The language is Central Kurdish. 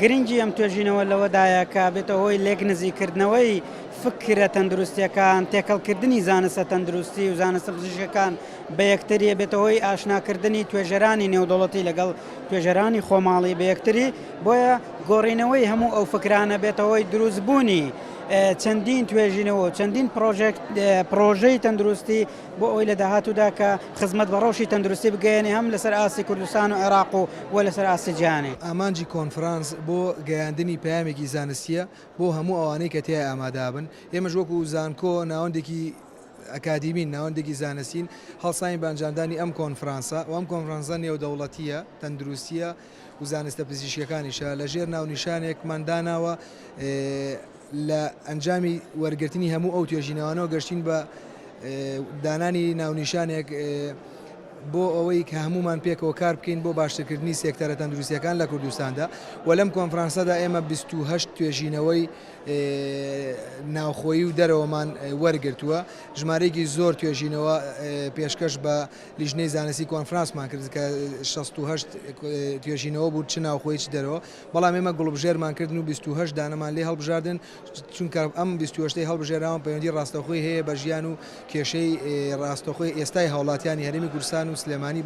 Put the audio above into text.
گرنگی ئەم توێژینەوە لەوەدایە کە بێتە هۆی لێک نزیککردنەوەی فکرە تەندروستیەکان، تێکەڵکردنی زانستە تەندروستی و زانستە پزیشکەکان بە یەکتری، بێتە هۆی ئاشناکردنی توێژەرانی نێودەوڵەتی لەگەڵ توێژەرانی خۆماڵی بە یەکتری، بۆیە گۆڕینەوەی هەموو ئەو فکرانە بێتە هۆی دروستبوونی چەندین توێژینەوە و چەندین پرۆژەی تەندروستی بۆ ئەوەی لە داهاتوودا کە خزمەت بە ڕەوشی تەندروستی بگەیەنێ هەم لەسەر ئاستی کوردستان و عێراق و و لەسەر ئاستی جیهانی. ئامانجی کۆنفرانس بۆ گەیاندنی پەیامێکی زانستییە بۆ هەموو ئەوانەی کە تیای ئامادەبن، ئێمەش وەکو زانکۆ ناوەندێکی ئەکادیمین، ناوەندێکی زانستین، هەڵساین بە ئەنجامدانی ئەم کۆنفرانسە و ئەم کۆنفرانسە نێودەوڵەتییە، تەندروستییە و زانستە پزیشکییەکانیشە لەژێر ناونیشانێکمان داناوە، لە ئەنجامی وەرگرتنی هەموو ئەو توێژینەوانەوە گەشتین بە دانانی ناونیشانێک بۆ ئەوەی کە هەمومان پێکەوە کار بکەین بۆ باشترکردنی سێکتەرە تەندروستیەکان لە کوردستاندا و لەم کۆنفرانسەدا ئێمە 28 توێژینەوەی ناوخۆیی و دەرەوەمان وەرگرتووە ژمارەیەکی زۆر توێژینەوە پێشکەش بە لیژنەی زانستی کۆنفرانسمان کرد کە 68 توێژینەوە بوو چ ناوخۆی چ دەرەوە بەڵام ئێمە گوڵبژێرمان کردن و 28 دانەمان لێ هەڵبژاردن، چونکە ئەم 28 ەی هەڵبژێراوان پەیوەندی ڕاستەوخۆی هەیە بە ژیان و کێشەی ڕاستەوخۆی ئێستای هاوڵاتیانی هەرێمی کوردستان و سلێمانی.